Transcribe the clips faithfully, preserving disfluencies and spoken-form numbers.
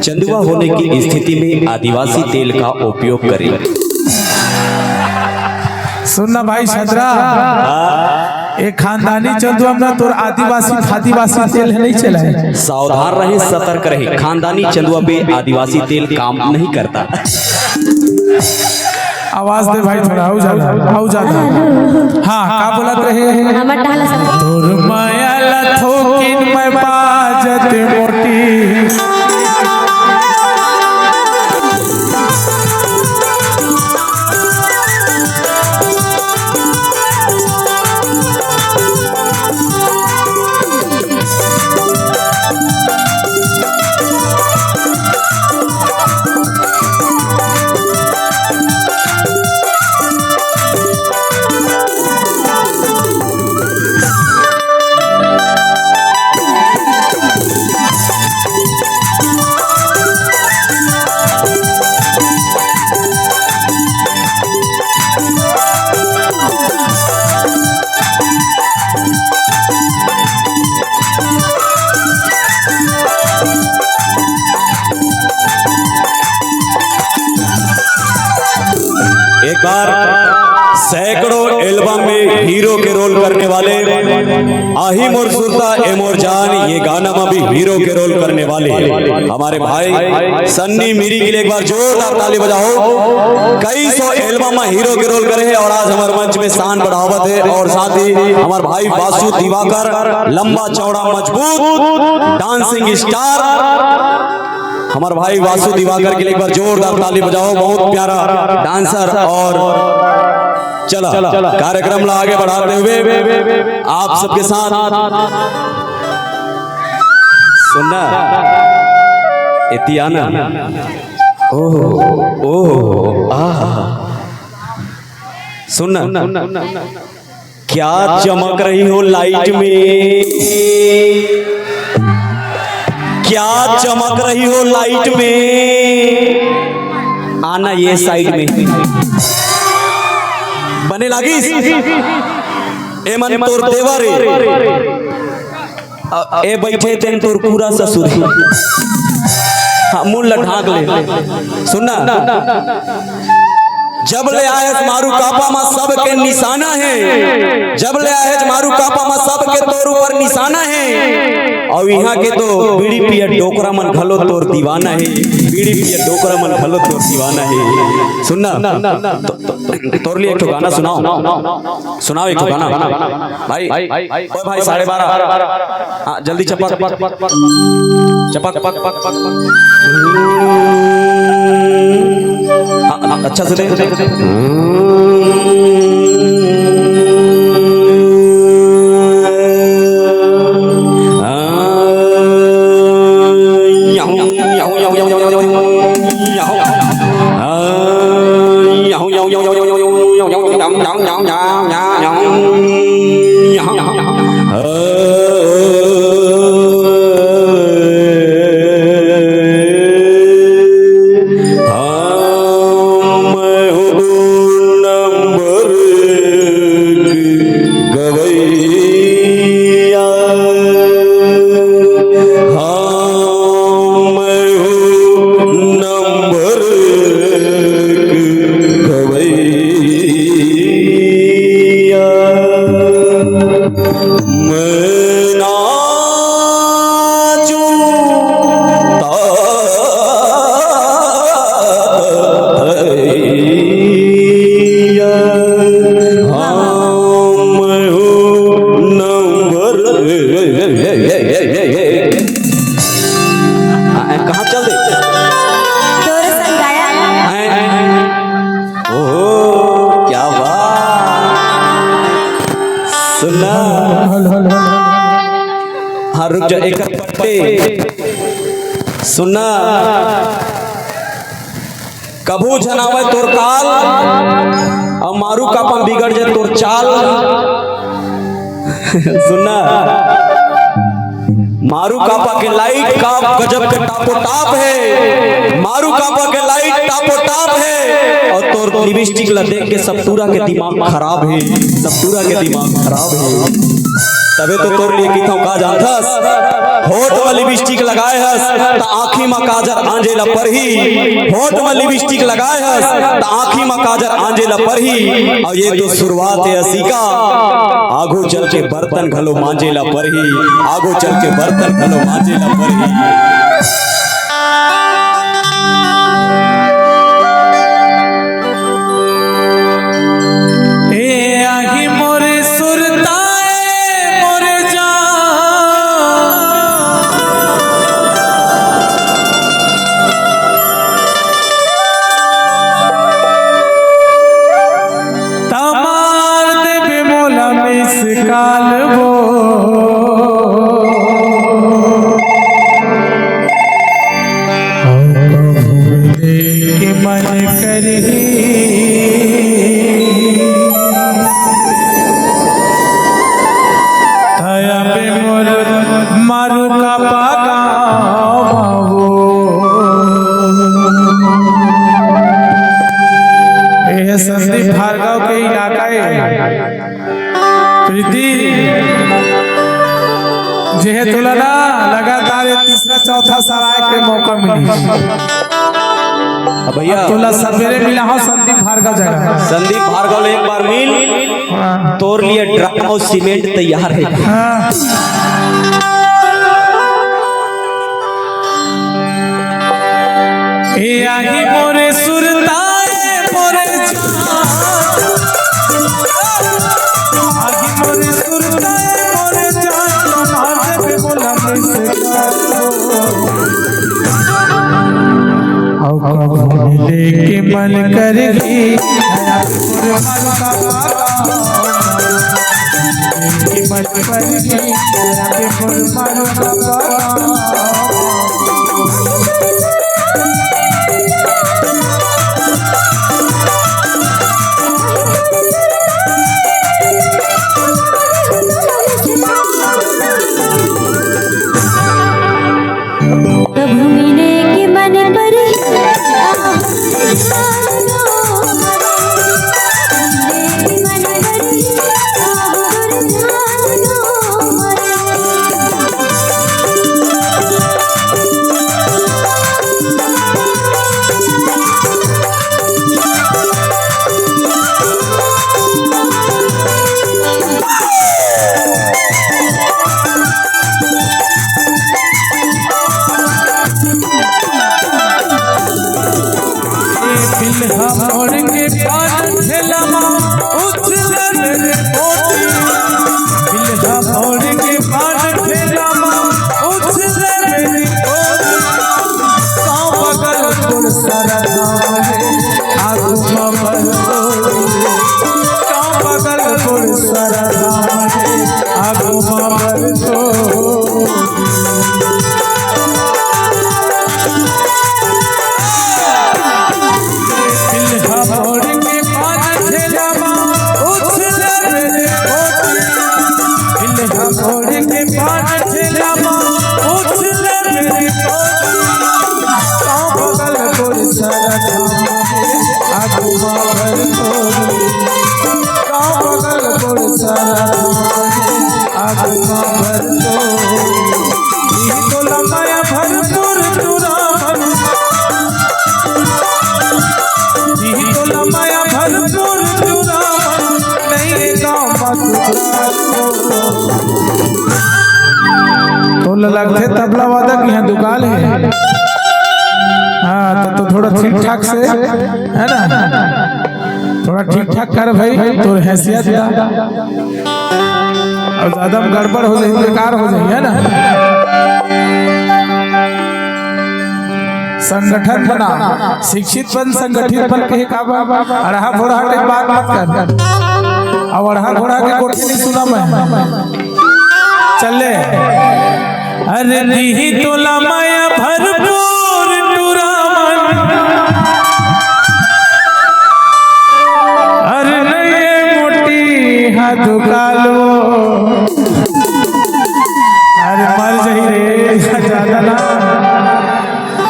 चंदुआ होने की स्थिति में आदिवासी तेल का उपयोग करें। सुन ना भाई छतरा, एक खानदानी चंदुआ में तोर आदिवासी फादिवासी तेल है, नहीं चला है। सावधान रहे, सतर्क रहे, खानदानी चंदुआ पे आदिवासी तेल काम नहीं करता। आवाज दे भाई थोड़ा, आऊ ज्यादा, आऊ ज्यादा। हाँ, का बोलत रहे? हमर टहला सब। तोर माया ला थोकिन मैं बाजत मोटी। एक बार सैकड़ों एल्बम में हीरो के रोल करने वाले, आही मोर सुरता ए मोर जान, ये गाना में भी हीरो के रोल करने वाले हमारे भाई सन्नी मिरी के लिए एक बार जोरदार ताली बजाओ। कई सौ एल्बम में हीरो के रोल करे हैं और आज हमारे मंच में शान बढ़ावत है। और साथ ही हमारे भाई वासु दिवाकर, लंबा चौड़ा मजबूत डांसिंग स्टार, हमारे भाई वासु दिवाकर के लिए एक बार जोरदार ताली बजाओ। बहुत प्यारा डांसर। और चला, कार्यक्रम ला आगे बढ़ाते हुए आप सबके साथ सुनना, एती आना। ओह, ओह, आह। सुनना, क्या चमक रही हो लाइट में, क्या चमक रही हो लाइट में, आना ये साइड में। बने लागिस? एमन तोर देवर ए। अ, ए बइठे तेन तोर पूरा ससुर। हाँ, मुंह ला ढांक ले। सुनना, जब ले आएस मारू कापा मा सबके निशाना हे, जब ले आएस मारू कापा मा सबके तोर ऊपर निशाना हे। अउ इहाँ के तो बीड़ी पिया डोकरा मन घलो तोर दीवाना हे, बीड़ी पिया डोकरा मन घलो तोर दीवाना हे। सुनना, तो, तो, तोर लिए एक ठो गाना सुनाओ। सुनाओ एक ठो गाना। भाई, ओए भाई, साढ़े बारह। हाँ, जल्दी चपक। चपक। हाँ, हाँ, अच्छा से दे। कहाँ चल दे? तोरे संग गायक। ओहो, क्या बात। सुनना। हाँ, रुक जा, एक पट्टे। सुनना। कभू झन आवय तोर काल, अउ मारू कापा बिगड़ जाय तोर चाल। सुनना, मारू कापा के लाइट का गजब के टापो टाप हे, मारू कापा के लाइट टापो टाप हे, अउ तोर लिपस्टिक ला देख के सब टूरा के दिमाग खराब हे, सब टूरा के दिमाग खराब हे। तभे तो तोर लिए कहिथंव, का जानथस, होठ म लिपस्टिक लगाए हस त आँखी म काजर आंजे ल परही। होठ म लिपस्टिक लगाए हस त आँखी म काजर आंजे ल परही। अउ ये तो शुरुआत हे असिका, आघू चल के बर्तन घलो मांजे ल परही। आघू चल के बर्तन घलो मांजे ल परही। ए आही मोरे सुरताए मोरे जान, त मार देबे मोला miss call वो। अउ कभू मिले के मन करही, त अबे मोर मारू का पागावो। ए संदीप भार्गव के इलाका ए। प्रीति, जेहे तोला ना लगातार ये तीसरा चौथा सराय के मौका मिली। अब भैया, तोला सबेरे मिलाहूं संदीप भार्गव जगह। संदीप भार्गव ले एक बार मिल, हाँ। तोर लिए ड्रम अउ सीमेंट तैयार हे। हाँ। ए आही मोरे सुरताए मोरे जान, आही मोरे सुरताए मोरे जान, मार देबे मोला miss call। अउ कभू मिले के मन करही, मोर मन का के मन करही, मोर मन का कभू मिले के मन करही, आहो जानो मरे। मिले के मन करही, आहो जानो मरे। ए बिल्हा मोड़ के पान ठेला मा उछले मेरे मोती। बिल्हा मोड़ के पान ठेला मा उछले मेरे मोती। गाँव बगल तोर सारा गाँव रे, आगू मा भर तोरी। गाँव बगल तोर सारा गाँव रे, आगू मा भर तोरी। बिल्हा मोड़ के पान ठेला मा उछले मेरे मोती। बिल्हा मोड़ के पान ठेला मा उछले मेरे मोती। गाँव बगल तोर सारा गाँव रे, आगू मा भर तोरी। गाँव बगल तोर सारा गाँव रे, आगू मा भर तोरी। दिही तोला मया भरपूर टूरा मन। दिही तोला मया भरपूर टूरा मन। नइ ए गाँव मा दुकाल वो। तोला लगथे तबला वादक इहाँ दुकाल हे। हाँ, त, त थोड़ा ठीक ठाक से, हे ना? थोड़ा ठीक ठाक कर भाई, तोर हैसियत ला। अउ ज्यादा में गड़बड़ हो जाही, बेकार हो जाही, हे ना? संगठन बना, शिक्षित बन, संगठित बन कहे का बा? अड़हा घोड़हा के बात मत कर। अउ अड़हा घोड़हा के कोठी नइ सुना मैं। चल ले। अरे दिही तोला मया भरपूर टूरा मन। अरे नइ ए मोटी हा दुकाल वो। अरे मर जाही रे, ज्यादा ना।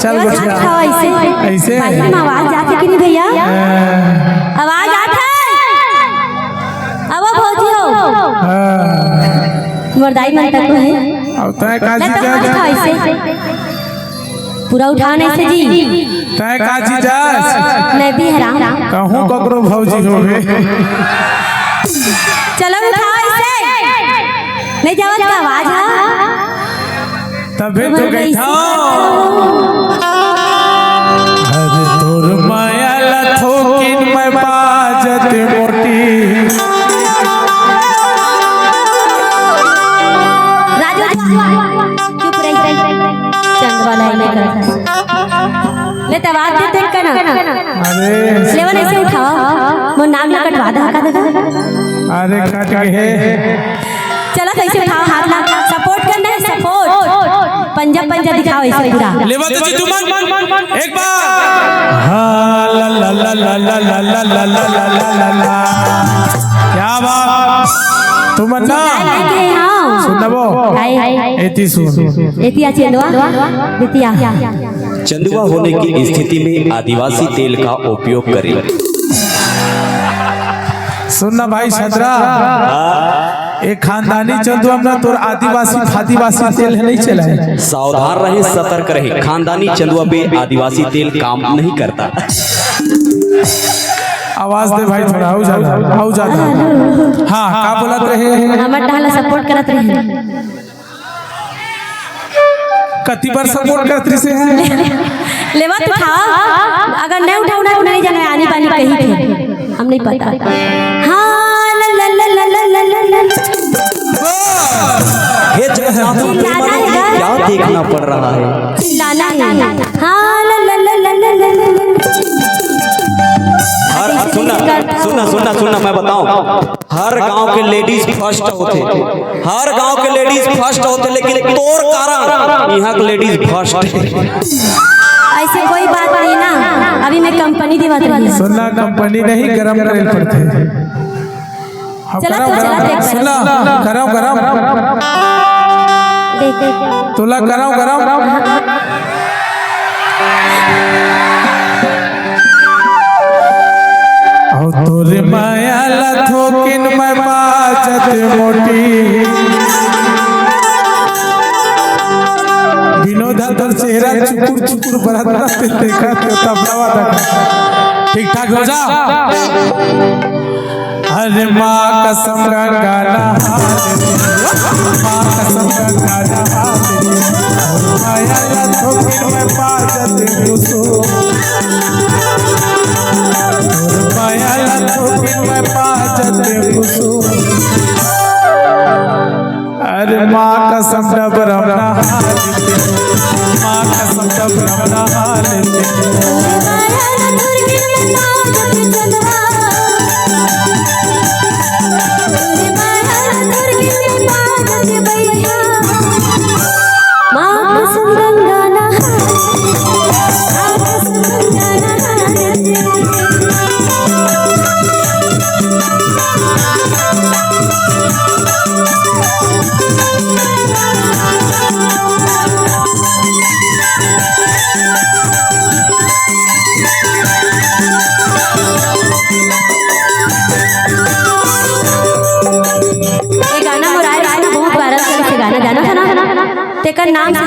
चल गोठिया। अच्छा, ऐसे? ऐसे? भाई, हम आवाज आथे कि नहीं भैया? हाँ। आवाज आथे? अब भौजी हो। हाँ। मोर दाई मन तक हे। अउ तैं का ले तो जीजा हाथ जा। उठा ऐसे। पूरा उठा नहीं से जी। तैं का जीजा? मैं भी हराम। कहूँ ककरो भौजी होबे। चलो उठाओ ऐसे। नहीं जावत का आवाज है? तभे तो कहिथंव। अरे तोर माया ला थोकिन मैं बाजत मोटी। राजू, चुप रही। चंदवा line में कर। ले तवार दे तेल का ना। अरे। लेवन ऐसे उठाओ। मोर नाम ला कटवा दे, हका दे। अरे कट गए। चलो तो ऐसे उठाओ हाथ ला, support करना है, support। पंजा पंजा दिखाओ ऐसे पूरा। लेवा तो जी तुमन एक बार। हाँ, ला, ला, ला। क्या बात? तुमन ना। हाँ। सुन ना वो। हाय। एती सुन। एती आ चंदवा। बिटिया। चंदवा होने की स्थिति में आदिवासी तेल का उपयोग करें। सुन ना भाई छतरा। हाँ। ए खानदानी चंदवा में तोर आदिवासी फादिवासी तेल हे, नहीं चलाए। सावधान रहे, सतर्क रहे, खानदानी चंदवा पे आदिवासी तेल काम नहीं करता। आवाज दे भाई थोड़ा, अउ ज्यादा, अउ ज्यादा। हाँ, का बोलत रहे? हमर डहला support करत रहे। कति बार support करत रहिसे हे? लेवा तो उठाओ, अगर नहीं उठाओ ना तो नहीं जाना, आनी बानी कही थे, हम नहीं पता। हाँ, ला, ला, ला। हे जगन्नाथ, चिल्लाना है। क्या देखना पड़ रहा है? चिल्लाना है। हाँ, ला, ला, ला। हर, सुनना, सुनना, सुनना, सुनना, मैं बताऊं। हर गांव के ladies first होथे, हर गांव के ladies first होथे, लेकिन तोर कारण इहां के ladies first हे। ऐसे कोई बात नहीं ना, अभी मैं company देवत रही। सुनना, company नहीं, गरम करे पड़थे। हम चला गरम, तो, चला गरम, तो। सुनना, गरम, गरम। देख, देख। तोला गरम, गरम। अउ तोरे माया ला थोकिन मैं बाजत मोटी। विनोद हा तोर चेहरा चुकुर चुकुर बरत रहिथे, देखा तो तबला वाला। ठीक ठाक हो जा। अरे माँ कसम गंगा नहा ले, माँ कसम गंगा नहा ले, माया ला थोकिन मैं बाजत कुसुम, माया ला थोकिन मैं बाजत कुसुम। अरे माँ कसम डबरम नहा लेते, माँ कसम डबरम नहा लेते। ये गाना मोर आए रहिस ना, बहुत viral चलिस हे गाना, जाना था ना? तेकर नाम से